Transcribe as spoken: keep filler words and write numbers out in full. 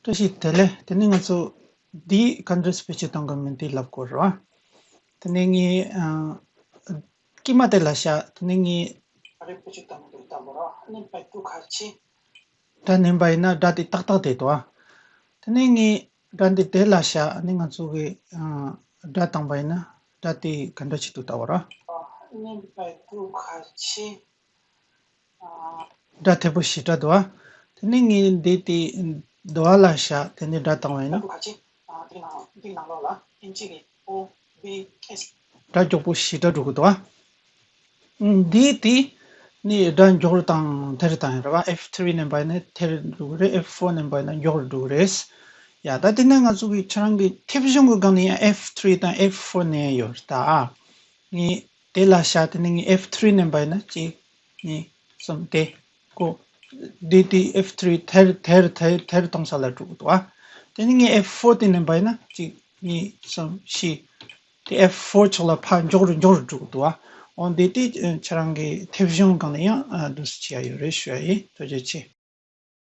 བཀྲ་ཤིས་བདེ་ལེགས། དེ་ནས་ང་ཚོ་འདི་ག་འདྲས་བེད་སྤྱོད་གཏོང་དགོས་མིན་འདི་ལབ་དགོས་རེད་བ། དེ་ནས་ངས་ཨ། དཀྱིལ་མ་དེ་ལ་བཞག་དེ་ནས་ངས་ག་རེ་བེད་སྤྱོད་གཏོང་དགོས་ལབ་དགོས་རེད་བ། ཨ་ནི་བེད་སྤྱོད་ག་ཅི། སྒྲ་ཉན་པ་ཡིན་ན་སྒྲ་དེ་ཏག་ཏག་བསྡད་འདུག་བ། དེ་ནས་ངས་སྒྲ་འདི་དེ་ལ་བཞག་ཨ་ནི་ང་ཚོ་གི་ཨ། སྒྲ་བཏང་པ་ཡིན་ན་སྒྲ་དེ་ག་འདྲ་ཅིག་འདུག་ལྟ་བ་ར། ཨ་ནི་བེད་སྤྱོད་ག་ཅི། སྒྲ་དལ་པོ་ཞེ་དྲག་འདུག་བ། དེ་ནས་ངས་འདི་དེ་འདུག་བ་ལ་བཞག་དེ་ནས་སྒྲ་བཏང་བ་ཡིན་ན། སྒྲ་མགྱོགས་པོ་ཞེ་དྲག་འགྲོ་གི་འདུག་བ། འདི་དེ་ནི་སྒྲ་མགྱོགས་རུ་བཏང་དལ་རུ་བཏང་ཡིན་ར་བ། F three ནས་བྱས་ན་དལ་རུ་འགྲོ་གི་རེད། F four ནས་བྱས་ན་མགྱོགས་རུ་འགྲོ་གི་རེད། ཡ་ད་དེ་ནས་ང་ཚོ་གི་ཁྱེད་རང་གི་མཐེབ་གཞོང་གི་སྒང་ནས་ཡང་F three དང་F four ནས་ཡོད་རེད་ད། ངས་དེ་ལ་བཞག་དེ་ནས་ངས་F three ནས་བྱས་ན་གཅིག་གཉིས། གསུམ་དེ། ཀོ། ཌི་ཊི་F three དལ་དལ་དལ་དལ་གཏོང་ས་ལ་འགྲོ་གི་འདུག་བ། དེ་ནས་ངས་F four དེ་ནས་བྱས་ན་གཅིག་གཉིས་གསུམ་བཞི། དེ་F four ཕྱོགས་ལ་ཕར་མགྱོགས་རུ་མགྱོགས་རུ་འགྲོ་གི་འདུག་བ། འོ་འདི་དེ་ཁྱེད་རང་གི་མཐེབ་གཞོང་སྒང་ནས་ཡང་འདུག་སེ་བྱེད་ཡ་ཡོད་རེད་ཞུ་ཡ་ཡིན། ཐུགས་རྗེ་ཆེ།